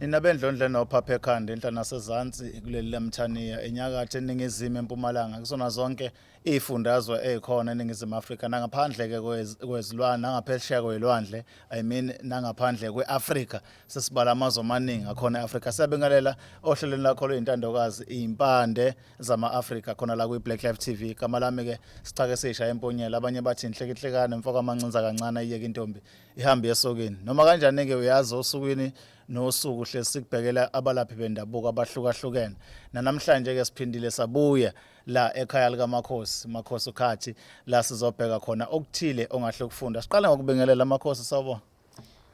Nina bendlondle nophapha ekhanda enhla nasezansi kuleli lemthaniya enyakatho eningizimu empumalanga kusona zonke izifundazwe ezikhona eningizimu Afrika nangaphandle ke kwezilwane nangaphesheya kwelwandle, I mean, nangaphandle kweAfrika. Sesibala amazwe amaningi akhona eAfrika. Siyabingelela ohlelweni lakho luyintandokazi Impande zama-Afrika khona la kwi-Black Life TV. Igama lami ke Sixhake Sisha Emponyela, abanye bathi inhlekihlekane mfoka amancinza kancane ayiyeke intombi ihambe esokeni. Noma kanjani ke uyazi osukwini nosuku hlezi sikubhekela abalaphi bendabuko abahlukahlukene. Nanamhlanje ke siphindile sabuya la ekhaya likaMakhosi, Makhosi uKhathi, la sizobheka khona okuthile ongahle ukufunda. Siqale ngokubingelela Makhosi, sawubona.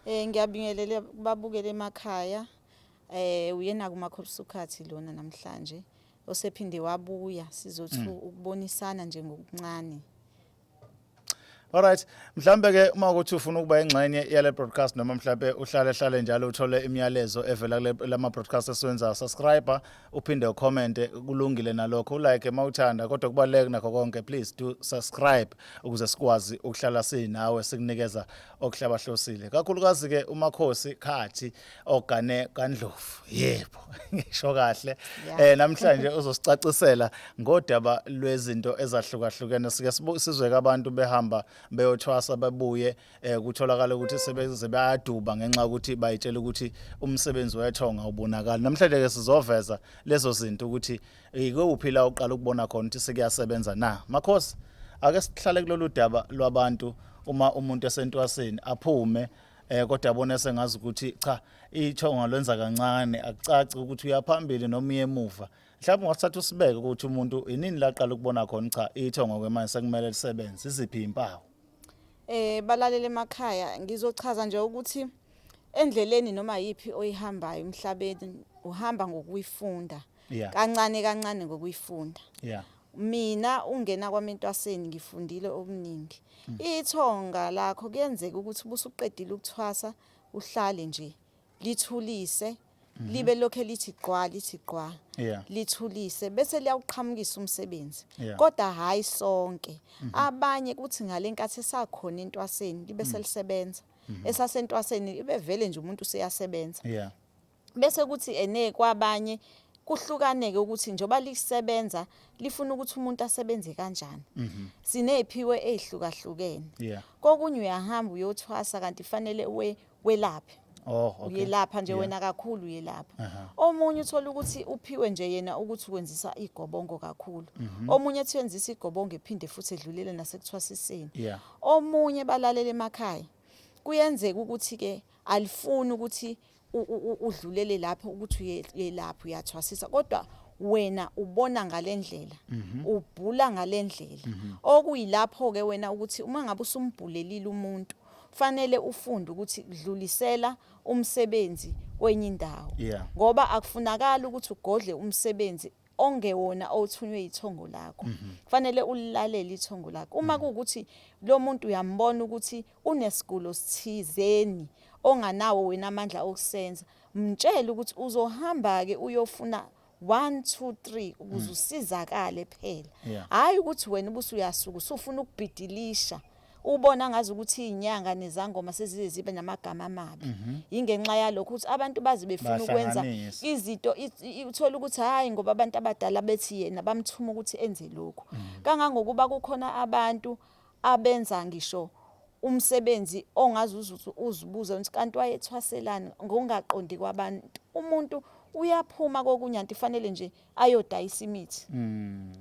Ngiyabingelela kubabukele emakhaya. Uyena kuMakhosi uKhathi lona namhlanje osephinde wabuya sizothi ukubonisana nje ngokuncane. Alright, mhlambe ke uma ukuthi ufuna ukuba ingxenye yale broadcast noma mhlambe uhlale hlale njalo uthole imiyalezo evela kule lama broadcast esiwenzayo, subscribe uphinde ucomment, kulungile nalokho, ulike mawuthanda, kodwa kubaluleke nakho konke, please do subscribe ukuze sikwazi ukuhlala sinawe sikunikeza okuhlabahlosile. Kakhulukazi ke uMakhosi Khathi ogane kaNdlovu. Yebo, ngisho kahle. Namhlanje uzosicacisela ngodaba lwezinto ezahlukahlukene. Sike sizwe abantu behamba beyothwasa bebuye kutholakala ukuthi sebeze bayaduba ngenxa yokuthi bayitshela ukuthi umsebenzi wethonga ubonakala. Namhlanje ke sizoveza lezo zinto ukuthi ikuphi la uqala ukubona khona ukuthi sekuyasebenza na. Makhosi, ake sihlale kulolu daba lwabantu uma umuntu esentwaseni aphume kodwa abone sengazi ukuthi cha, ithonga lwenza kancane, akucaci ukuthi uyaphambili noma uye emuva. Mhlawumbe ungasithatha usibeke ukuthi umuntu inini laqala ukubona khona cha, ithongo ke manje sekumele lisebenze, iziphi impawu? Balalela emakhaya, ngizochaza nje ukuthi endleleni noma yipi oyihambayo emhlabeni uhamba ngokuyifunda. Kancane kancane ngokuyifunda. Mina ungena kwami entwaseni ngifundile okuningi. Ithonga lakho kuyenzeka ukuthi ubusuqedile ukuthwasa uhlale nje lithulise libe lokhe lithi gqwa lithi gqwa lithulise bese liyawuqhamukisa umsebenzi. Kodwa hayi sonke, abanye kuthi ngalenkathi esakhona entwaseni libe selisebenza, esasentwaseni ibe vele nje umuntu useyasebenza. Bese kuthi ene kwabanye kuhlukaneke ukuthi njoba lisebenza lifuna ukuthi umuntu asebenze kanjani. Sineziphiwe ezihlukahlukene. Kokunye uyahamba uyothwasa kanti fanele welaphe. Oh, okay. Uyelapha nje wena kakhulu uyelapha. Omunye uthola ukuthi uphiwe nje yena ukuthi wenzisa igobongo kakhulu. Omunye ethi wenzisa igobongo ephinde futhi edlulele nasekuthwasiseni. Omunye balalela emakhaya. Kuyenzeka ukuthi ke alifuni ukuthi udlulele lapho ukuthi uyelapha uyathwasisa, kodwa wena ubona ngalendlela, ubhula ngalendlela, okuyilapho ke wena ukuthi uma ngabe usumbhulelile umuntu fanele ufunde ukuthi dlulisela umsebenzi kwenye indawo. Ngoba akufunakali ukuthi ugodle umsebenzi ongewona othunywe ithongo lakho. Kufanele ulilalele ithongo lakho. Uma kuwukuthi lo muntu uyambona ukuthi unesigulo sithizeni onganawo wena amandla okusenza, mtshele ukuthi uzohamba ke uyofuna 1 2 3 ukuze usizakale phela. Hayi ukuthi wena ubusuyasuka usufuna ukubhidilisha ubona ngazi ukuthi izinyanga nezangoma sezize zibe namagama amabi. Ingenxa yalokho ukuthi abantu baze befuna ukwenza Bahlanganisa. izinto uthola ukuthi hayi, ngoba abantu abadala bethi yena bamthuma ukuthi enze lokhu, kangangokuba kukhona abantu abenza ngisho umsebenzi ongaze uzibuze ukuthi kanti wayethwaselani ngokungaqondi kwabantu. Umuntu uyaphuma kokunye anti fanele nje ayodayisa imithi,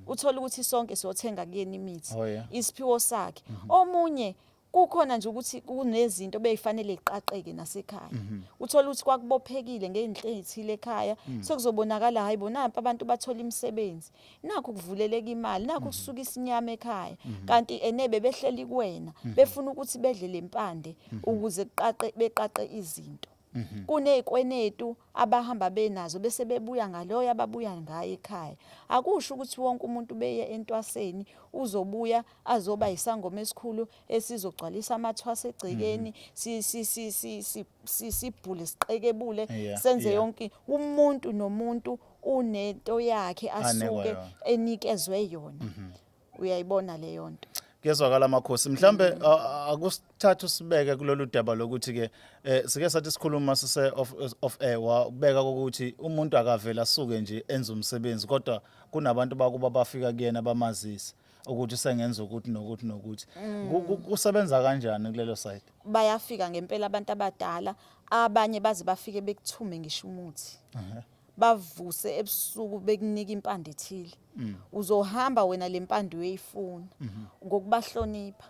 uthola ukuthi sonke siyothenga kuyena imithi. Isiphiwo sakhe. Omunye kukhona nje ukuthi kunezinto beyifanele iqaqeke nasekhaya, uthola ukuthi kwakubophekile ngey'nhle ey'thile ekhaya, sekuzobonakala hayi bo, nampa abantu bathola imisebenzi, nakho kuvuleleka imali, nakho kusuka isinyama ekhaya, kanti ene bebehleli kuwena befuna ukuthi bedle lempande ukuze kuqaqe beqaqe izinto. Kuney'kwenetu abahamba benazo bese bebuya ngaloyo ababuya ngayo ekhaya. Akusho ukuthi wonke umuntu beye entwaseni uzobuya azoba isangoma esikhulu esizogcwalisa amathwasa egcekeni, si si si si si sibhule siqekebule senze yonke. Umuntu nomuntu unento yakhe Anikwa asuke yona. enikezwe yona. Uyayibona leyo nto? Kuyezwakala makhosi. Mhlambe akusithatha usibeke kulolu daba lokuthi ke sike sathi sikhuluma sise off air, wabeka ukuthi umuntu akavela asuke nje enze umsebenzi, kodwa kunabantu bakuba bafika kuyena bamazise ukuthi sengenza ukuthi nokuthi nokuthi. Kusebenza kanjani kulelo side? Bayafika ngempela abantu abadala, abanye baze bafike bekuthume ngisho umuthi. Bavuse ebusuku bekunika impande ethile. Uzohamba wena le mpande uyoyifuna ngokubahlonipha.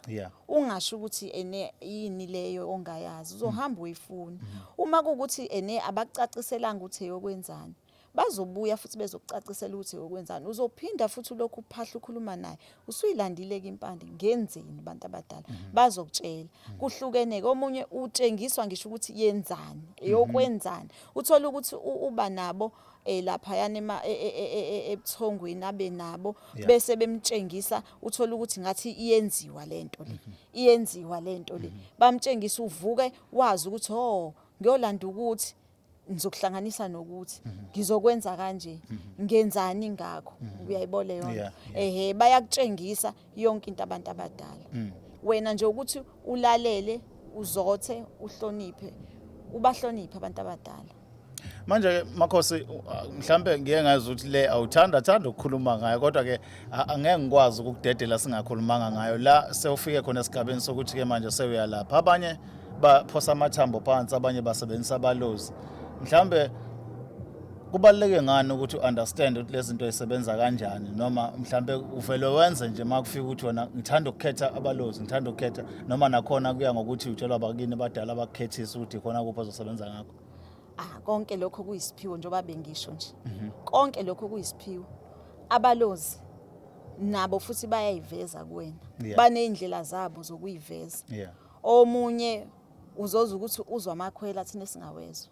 Ungasho ukuthi ene yini leyo ongayazi, uzohamba uyifuna. Uma kuwukuthi ene abakucaciselanga ukuthi eyokwenzani, bazobuya futhi bezokucacisela ukuthi eyokwenzani. Uzophinda futhi ulokhu uphahla ukhuluma naye, usuyilandile-ke impande, ngenzeni bantu abadala? Bazokutshela. Kuhlukene-ke, omunye utshengiswa ngisho ukuthi yenzani, eyokwenzani. Uthole ukuthi uba nabo laphayana ebuthongweni, abe nabo bese bemtshengisa, uthole ukuthi ngathi iyenziwa lento le, iyenziwa lento le. Bamtshengisa, uvuke wazi ukuthi oh, ngiyolanda ukuthi ngizokuhlanganisa nokuthi ngizokwenza kanje, ngenzani ngakho, uyayibona leyo nto? Ehe, bayakutshengisa yonke into abantu abadala. Wena nje ukuthi ulalele, uzothe, uhloniphe, ubahloniphe abantu abadala. Manje ke makhosi, mhlambe ngiye ngazi ukuthi le awuthanda thanda ukukhuluma ngayo, kodwa ke angeke ngikwazi ukukudedela singakhulumanga ngayo. La sewufike khona esigabeni sokuthi ke manje sewuyalapha, abanye baphosa amathambo phansi, abanye basebenzisa abalozi. Mhlambe kubaluleke ngani ukuthi u-understand ukuthi lezi zinto zisebenza kanjani, noma mhlambe uvele wenze nje uma kufika ukuthi wena ngithanda ukukhetha abalozi, ngithanda ukukhetha, noma nakhona kuya ngokuthi utshelwa abakini abadala abakukhethisa ukuthi khona kuphi ozosebenza ngakho? Ah, konke lokho kuyisiphiwo, njengoba bengisho nje. Konke lokho kuyisiphiwo. Abalozi nabo futhi bayayiveza kuwena. Baneyindlela zabo zokuyiveza. Omunye uzoza ukuthi uzwa amakhwela thina esingawezwa.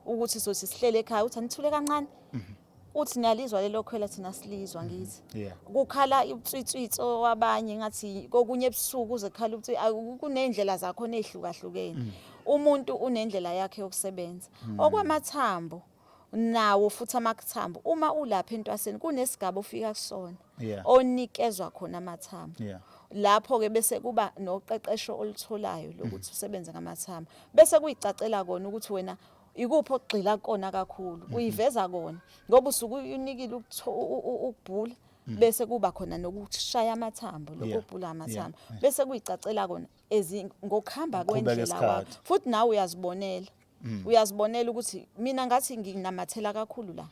Ukuthi sothi sihlele ekhaya uthi anithule kancane. Uthi niyalizwa lelo khwela, thina silizwa ngithi. Kukhala utswitswitso wabanye, ngathi kokunye ebusuku uze kukhala utswi, kunendlela zakhona ezihlukahlukene. Umuntu unendlela yakhe yokusebenza. Okwamathambo nawo futhi amathambo, uma ulapha entwaseni kunesigaba ofika kusona onikezwa khona amathambo. Lapho ke bese kuba noqeqesho olutholayo lokuthi usebenze ngamathambo, bese kuyicacela kona ukuthi wena ikuphi okugxila kona kakhulu, uyiveza kona ngoba usuke unikile ukubhula, bese kuba khona nokushaya amathambo, lokho ukubhula amathambo, bese kuyicacela kona ngokuhamba Uqhubeka kwendlela wakho. isikhathi. Futhi nawe uyazibonela, uyazibonela ukuthi mina ngathi nginamathela kakhulu la.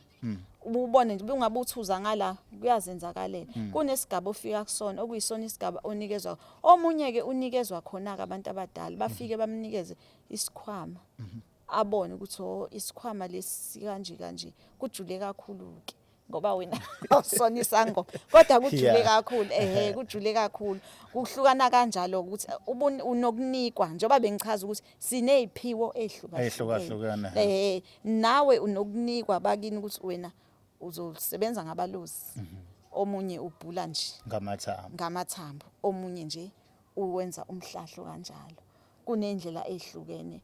Ubone nje ungabuthuza ngala, kuyazenzakalela. Kunesigaba ofika kusona okuyisona isigaba onikezwa. Omunye ke unikezwa khona ke abantu abadala, bafike bamnikeze isikhwama, abone ukuthi oh, isikhwama lesi kanje kanje, kujule kakhulu ke ngoba wena awusona isangoma, kodwa kujule kakhulu, ehe, kujule kakhulu. Kuhlukana kanjalo ukuthi unokunikwa, njengoba bengichaza ukuthi sineziphiwo ezihlukahlukene. Ey'hlukahlukene. Nawe unokunikwa bakini ukuthi wena uzosebenza ngabalozi, omunye ubhula nje ngamathambo, ngamathambo, omunye nje uwenza umhlahlo kanjalo. Kunendlela ezihlukene,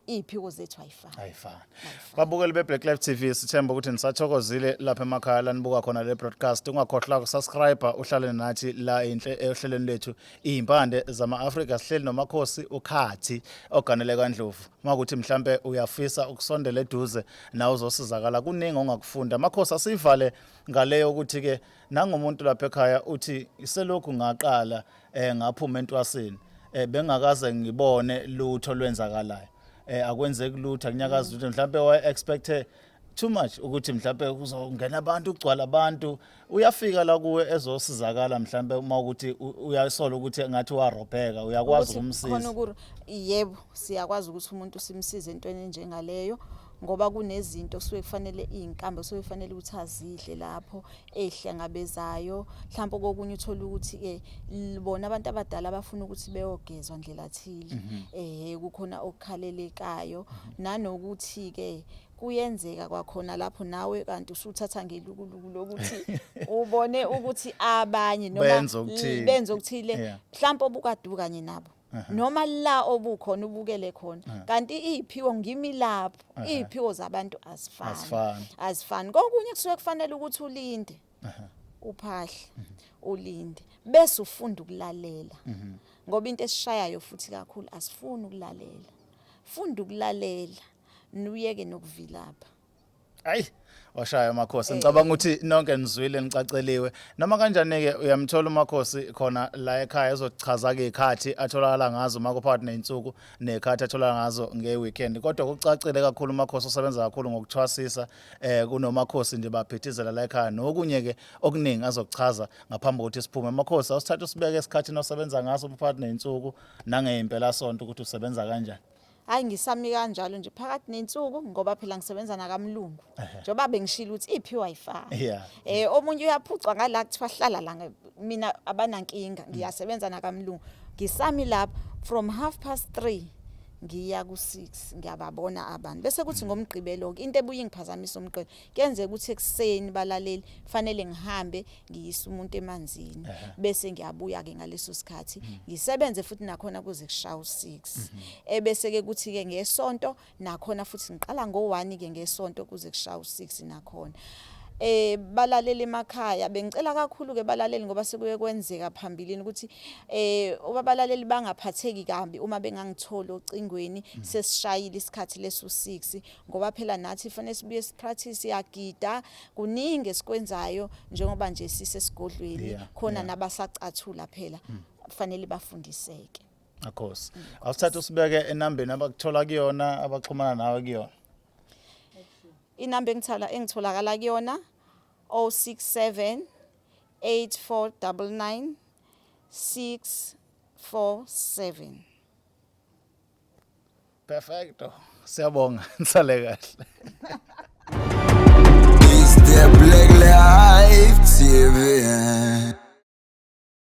iziphiko zethu ayifani. Ayifani. Ayifani. Babukeli be-Black Life TV, sithemba ukuthi nisathokozile lapha emakhaya la nibuka khona le broadcast. Ungakhohlwa ukusubscribe, uhlale nathi la enhle ohlelweni lethu Izimpande zama-Afrika. Sihleli nomakhosi uKhathi oganele kaNdlovu. Uma kuthi mhlambe uyafisa ukusondela eduze nawe uzosizakala, kuningi ongakufunda. Amakhosi, asivale ngaleyo ukuthi ke nangumuntu lapha ekhaya uthi selokhu ngaqala ngaphuma entwaseni bengakaze ngibone lutho lwenzakalayo, akwenzeki lutho, akunyakazi lutho. Mhlambe wa expect too much ukuthi mhlambe kuzongena abantu, kugcwala abantu, uyafika la kuwe ezosizakala. Mhlambe uma ukuthi uyasola ukuthi ngathi warobheka, uyakwazi Ukuthi ukumsiza? Khona yebo, siyakwazi ukuthi umuntu simsize entweni enjengaleyo, ngoba kunezinto kusuke kufanele, iy'nkambi kusuke kufanele ukuthi azidle lapho ey'hlangabezayo. Mhlawumpe kokunye uthole ukuthi-ke bona abantu abadala bafuna ukuthi beyogezwa ndlela thile, kukhona okukhalelekayo, nanokuthi-ke kuyenzeka kwakhona lapho nawe kanti usuthatha ngelukuluku lokuthi ubone ukuthi abanye noma Benza okuthile. Benza okuthile, mhlawumbe obukade ukanye nabo noma la obukhona ubukele khona, kanti iy'phiwo ngimi lapho, iy'phiwo zabantu azifani. Azifani. Azifani. Kokunye kusuke kufanele ukuthi ulinde. Uphahle, ulinde, bese ufunda ukulalela, ngoba into esishayayo futhi kakhulu, asifuni ukulalela. Funda ukulalela, nuyeke nokuvilapha. Ayi, washaya uMakhosi. Ngicabanga ukuthi nonke nizwile, nicaceliwe. Noma kanjani ke, uyamthola uMakhosi khona la ekhaya, ezochaza ke ikhathi atholakala ngazo uma kuphakathi nezinsuku nekhathi atholakala ngazo ngeweekend. Kodwa kucacile kakhulu, uMakhosi usebenza kakhulu ngokuthwasisa. Kunomakhosi nje baphithizela la ekhaya, nokunye ke okuningi azokuchaza ngaphambi kokuthi siphume. Makhosi, awusithatha usibeke esikhathini osebenza ngaso phakathi nezinsuku nangempela sonto, ukuthi usebenza kanjani? Hayi, ngisami kanjalo nje phakathi nensuku, ngoba phela ngisebenza nakamlungu, njengoba bengishilo ukuthi iphi Wi-Fi. Omunye uyaphucwa ngala, kuthiwa hlala la, mina abanankinga, ngiyasebenza nakamlungu. Ngisami lapha from 3:30 ngiya ku-6, ngiyababona abantu. Bese kuthi ngomgqibelo ke, into ebuye ingiphazamisa umgqibelo, kuyenzeka ukuthi ekuseni, balaleli, fanele ngihambe ngiyise umuntu emanzini, bese ngiyabuya ke ngaleso sikhathi, ngisebenze futhi nakhona kuze kushaya u6. Ebese ke kuthi ke ngesonto nakhona futhi ngiqala ngo1 ke ngesonto kuze kushaya u6 nakhona. Balaleli emakhaya, bengicela kakhulu ke balaleli, ngoba sekuye kwenzeka phambilini ukuthi obabalaleli bangaphatheki kabi uma bengangitholi ocingweni sesishayile isikhathi leso 6, ngoba phela nathi fanele sibuye sipractice, yagida, kuningi esikwenzayo njengoba nje sisesigodlweni khona, nabasacathula phela fanele bafundiseke. Makhosi, awusithatha usibeke enambeni abakuthola kuyona, abaxhumana nawe kuyona. Inamba engitholakala kuyona 067 8499 647. Perfecto, siyabonga, nisale kahle. It's the Black Life TV.